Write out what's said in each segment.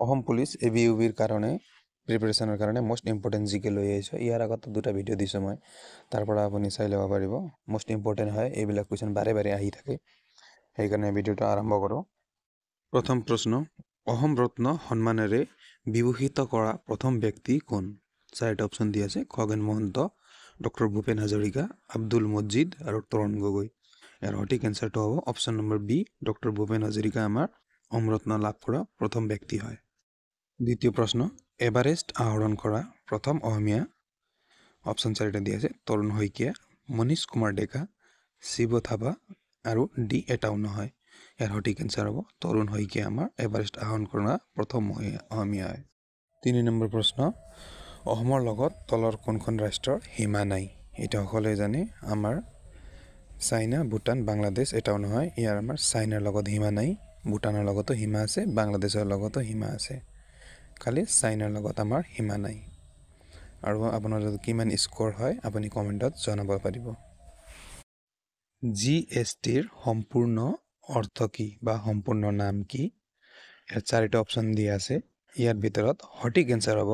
Assam police A B U বিৰ কাৰণে প্ৰিপেৰেশ্যনৰ কাৰণে মষ্ট ইম্পৰ্টেণ্ট জি কে লৈ আহিছোঁ। ইয়াৰ আগত দুটা ভিডিঅ' দিছোঁ মই, তাৰ পৰা আপুনি চাই ল'ব পাৰিব। মষ্ট ইম্পৰ্টেণ্ট হয়, এইবিলাক কুৱেশ্যন বাৰে বাৰে আহি থাকে, সেইকাৰণে ভিডিঅ'টো আৰম্ভ কৰোঁ। প্ৰথম প্ৰশ্ন, অসম ৰত্ন সন্মানেৰে বিভূষিত কৰা প্ৰথম ব্যক্তি কোন? চাৰিটা অপশ্যন দি আছে, খগেন মহন্ত, ডক্টৰ ভূপেন হাজৰিকা, আব্দুল মজিদ আৰু তৰুণ গগৈ। ইয়াৰ সঠিক এনচাৰটো হ'ব option number B, doctor Bhupen Hazarika আমাৰ অসম ৰত্ন লাভ কৰা প্ৰথম ব্যক্তি হয়। দ্বিতীয় প্ৰশ্ন, এভাৰেষ্ট আহৰণ কৰা প্ৰথম অসমীয়া? অপশ্যন চাৰিটা দি আছে, তৰুণ শইকীয়া, মনীষ কুমাৰ ডেকা, শিৱ থাপা আৰু ডি এটাও নহয়। ইয়াৰ সঠিক এনচাৰ হ'ব তৰুণ শইকীয়া আমাৰ এভাৰেষ্ট আহৰণ কৰা প্ৰথম অসমীয়া হয়। তিনি নম্বৰ প্ৰশ্ন, অসমৰ লগত তলৰ কোনখন ৰাষ্ট্ৰৰ সীমা নাই? এইটো সকলোৱে জানে, আমাৰ চাইনা, ভূটান, বাংলাদেশ এটাও নহয়। ইয়াৰ আমাৰ চাইনাৰ লগত সীমা নাই, ভূটানৰ লগতো সীমা আছে, বাংলাদেশৰ লগতো সীমা আছে, খালি চাইনাৰ লগত আমাৰ সীমা নাই। আৰু আপোনাৰ কিমান স্ক'ৰ হয় আপুনি কমেণ্টত জনাব পাৰিব। জি এছ টিৰ সম্পূৰ্ণ অৰ্থ কি বা সম্পূৰ্ণ নাম কি? ইয়াত চাৰিটা অপশ্যন দিয়া আছে, ইয়াৰ ভিতৰত সঠিক এনচাৰ হ'ব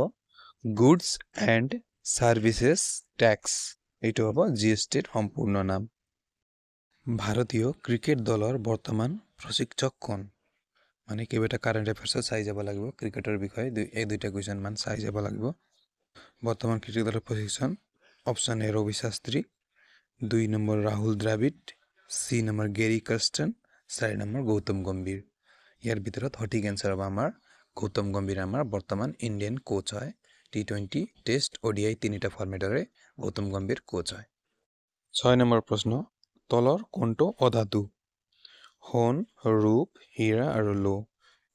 গুডছ এণ্ড ছাৰ্ভিচেছ টেক্স। এইটো হ'ব জি এছ টিৰ সম্পূৰ্ণ নাম। ভাৰতীয় ক্ৰিকেট দলৰ বৰ্তমান প্ৰশিক্ষক কোন? মানে কেইবাটা কাৰেণ্ট এফেয়াৰ্ছত চাই যাব লাগিব, ক্ৰিকেটৰ বিষয়ে এক দুইটা কুৱেশ্যনমান চাই যাব লাগিব। বৰ্তমান ক্ৰিকেট দলৰ প্ৰশিক্ষণ অপশ্যন এ ৰবি শাস্ত্ৰী, 2 নম্বৰ ৰাহুল দ্ৰাবিড, চি নম্বৰ গেৰী কাৰ্ষ্টেন, 4 নম্বৰ গৌতম গম্ভীৰ। ইয়াৰ ভিতৰত সঠিক এনচাৰ হ'ব আমাৰ গৌতম গম্ভীৰ আমাৰ বৰ্তমান ইণ্ডিয়ান কোচ হয়। টি20, টেষ্ট, অ'ডিআই তিনিটা ফৰ্মেটৰে গৌতম গম্ভীৰ কোচ হয়। 6 নম্বৰ প্ৰশ্ন, তলৰ কোনটো অধাতু? সোণ, ৰূপ, হীৰা আৰু লো।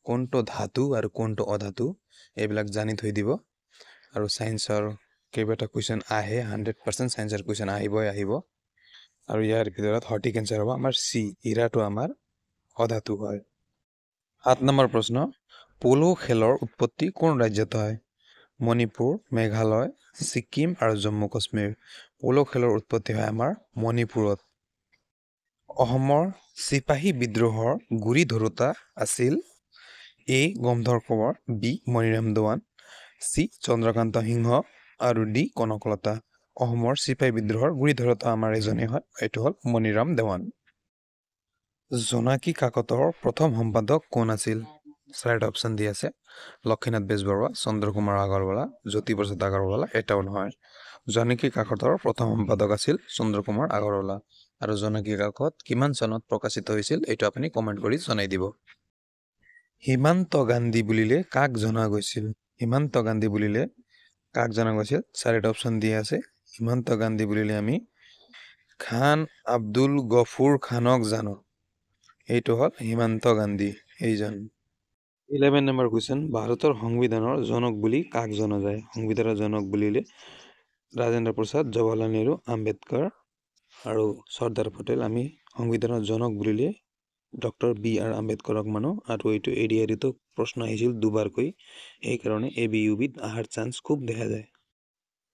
কোনটো ধাতু আৰু কোনটো অধাতু এইবিলাক জানি থৈ দিব। আৰু ছায়েন্সৰ কেইবাটা কুৱেশ্যন আহে, 100% ছায়েন্সৰ কুৱেশ্যন আহিবই আহিব। আৰু ইয়াৰ ভিতৰত সঠিক এনচাৰ হ'ব আমাৰ চি, হীৰাটো আমাৰ অধাতু হয়। 7 নম্বৰ প্ৰশ্ন, প'ল' খেলৰ উৎপত্তি কোন ৰাজ্যত হয়? মণিপুৰ, মেঘালয়, ছিকিম আৰু জম্মু কাশ্মীৰ। প'ল' খেলৰ উৎপত্তি হয় আমাৰ মণিপুৰত। অসমৰ চিপাহী বিদ্ৰোহৰ গুৰি ধৰোঁতা আছিল এ গমধৰ কোঁৱৰ, বি মণিৰাম দেৱান, চি চন্দ্ৰকান্ত সিংহ আৰু ডি কনকলতা। অসমৰ চিপাহী বিদ্ৰোহৰ গুৰি ধৰোঁতা আমাৰ এজনেই হয়, এইটো হ'ল মণিৰাম দেৱান। জোনাকী কাকতৰ প্ৰথম সম্পাদক কোন আছিল? চাৰিটা অপশ্যন দি আছে, লক্ষ্মীনাথ বেজবৰুৱা, চন্দ্ৰকুমাৰ আগৰৱালা, জ্যোতিপ্ৰসাদ আগৰৱালা, এটাও নহয়। জোনাকী কাকতৰ প্ৰথম সম্পাদক আছিল চন্দ্ৰকুমাৰ আগৰৱালা। আৰু জোনাকী কাকত কিমান চনত প্ৰকাশিত হৈছিল এইটো আপুনি কমেণ্ট কৰি জনাই দিব। সীমান্ত গান্ধী বুলিলে কাক জনা গৈছিল? সীমান্ত গান্ধী বুলিলে কাক জনা গৈছিল? চাৰিটা অপশ্যন দিয়া আছে। সীমান্ত গান্ধী বুলিলে আমি খান আব্দুল গফুৰ খানক জানো। এইটো হ'ল সীমান্ত গান্ধী এইজন। 11 নম্বৰ কুৱেশ্যন, ভাৰতৰ সংবিধানৰ জনক বুলি কাক জনা যায়? সংবিধানৰ জনক বুলিলে ৰাজেন্দ্ৰ প্ৰসাদ, জৱাহৰলাল নেহৰু, আম্বেদকাৰ আৰু চৰ্দাৰ পেটেল। আমি সংবিধানৰ জনক বুলিলে ডক্টৰ বি আৰ আম্বেদকাৰক মানো। আৰু এইটো এ ডি আৰ ইতো প্ৰশ্ন আহিছিল দুবাৰকৈ, সেইকাৰণে এ বি ইউ বিত অহাৰ চান্স খুব দেখা যায়।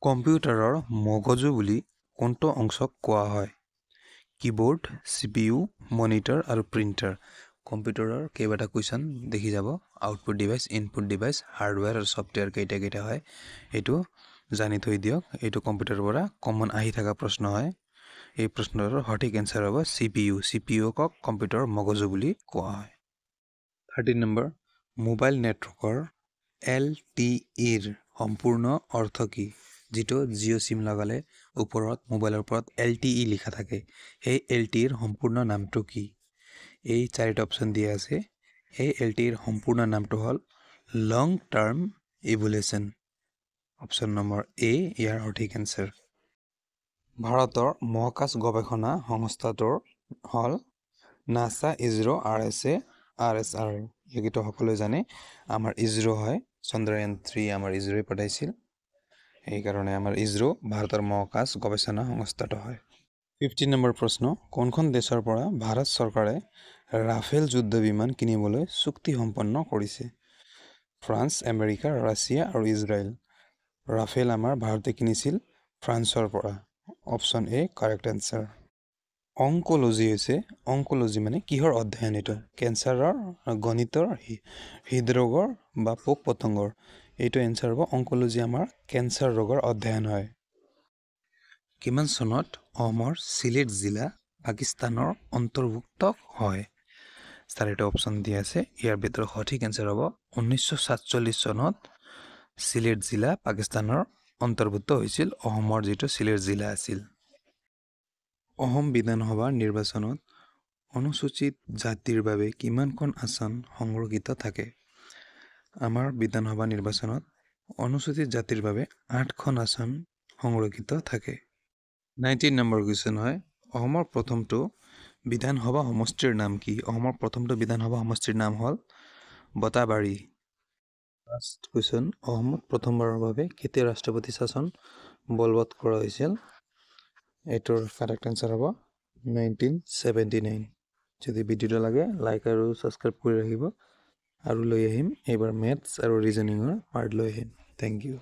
কম্পিউটাৰৰ মগজু বুলি কোনটো অংশক কোৱা হয়? Keyboard, C P U, monitor আৰু প্ৰিণ্টাৰ। কম্পিউটাৰৰ কেইবাটা কুৱেশ্যন দেখি যাব, output device, input device, hardware আৰু ছফ্টৱেৰ কেইটা কেইটা হয় এইটো জানি থৈ দিয়ক। এইটো কম্পিউটাৰৰ পৰা কমন আহি থকা প্ৰশ্ন হয়। এই প্ৰশ্নটোৰ সঠিক এনচাৰ হ'ব C P U. C P ইউক কম্পিউটাৰৰ মগজু বুলি কোৱা হয়। 13 নম্বৰ, মোবাইল নেটৱৰ্কৰ এল টি ইৰ সম্পূৰ্ণ অৰ্থ কি? যিটো জিঅ' চিম লগালে ওপৰত মোবাইলৰ ওপৰত এল টি ই লিখা থাকে, সেই এল টি ইৰ সম্পূৰ্ণ নামটো কি? এই চাৰিটা অপশ্যন দিয়া আছে। এই এল টি ইৰ সম্পূৰ্ণ নামটো হ'ল long term evolution. Option number A ইয়াৰ সঠিক এনচাৰ। ভাৰতৰ মহাকাশ গৱেষণা সংস্থাটোৰ হ'ল নাছা, ইছৰ', আৰ এছ এ, আৰ এছ আৰ। এইকেইটা সকলোৱে জানে, আমাৰ ইছৰ' হয়। চন্দ্ৰয়ান 3 আমাৰ ইছৰ'ই পঠাইছিল, সেইকাৰণে আমাৰ ইছৰ' ভাৰতৰ মহাকাশ গৱেষণা সংস্থাটো হয়। 15 নম্বৰ প্ৰশ্ন, কোনখন দেশৰ পৰা ভাৰত চৰকাৰে ৰাফেল যুদ্ধ বিমান কিনিবলৈ চুক্তি সম্পন্ন কৰিছে? ফ্ৰান্স, আমেৰিকা, ৰাছিয়া আৰু ইজৰাইল। ৰাফেল আমাৰ ভাৰতে কিনিছিল ফ্ৰান্সৰ পৰা। Option A correct answer. Oncology হৈছে, অংক'লজি মানে কিহৰ অধ্যয়ন? এইটো কেঞ্চাৰৰ, গণিতৰ, হৃদৰোগৰ বা পোক পতংগৰ। এইটো এনচাৰ হ'ব অংকলজি আমাৰ কেঞ্চাৰ ৰোগৰ অধ্যয়ন হয়। কিমান চনত অসমৰ চিলেট জিলা পাকিস্তানৰ অন্তৰ্ভুক্ত হয়? চাৰিটা অপশ্যন দিয়া আছে, ইয়াৰ ভিতৰত সঠিক এনচাৰ হ'ব 1947 চনত চিলেট জিলা পাকিস্তানৰ অন্তৰ্ভুক্ত হৈছিল, অসমৰ যিটো চিলেট জিলা আছিল। অসম বিধানসভাৰ নিৰ্বাচনত অনুসূচীত জাতিৰ বাবে কিমানখন আসন সংৰক্ষিত থাকে? আমাৰ বিধানসভা নিৰ্বাচনত অনুসূচীত জাতিৰ বাবে 8খন আসন সংৰক্ষিত থাকে। 19 নম্বৰ কুৱেশ্যন হয়, অসমৰ প্ৰথমটো বিধানসভা সমষ্টিৰ নাম কি? অসমৰ প্ৰথমটো বিধানসভা সমষ্টিৰ নাম হ'ল বটাবাৰী। লাষ্ট কুৱেশ্যন, অসমত প্ৰথমবাৰৰ বাবে কেতিয়া ৰাষ্ট্ৰপতি শাসন বলবৎ কৰা হৈছিল? এইটোৰ কাৰেক্ট এনচাৰ হ'ব 1979। যদি ভিডিঅ'টো লাগে লাইক আৰু ছাবস্ক্ৰাইব কৰি ৰাখিব, আৰু লৈ আহিম এইবাৰ মেথছ আৰু ৰিজনিঙৰ পাৰ্ট লৈ আহিম। Thank you.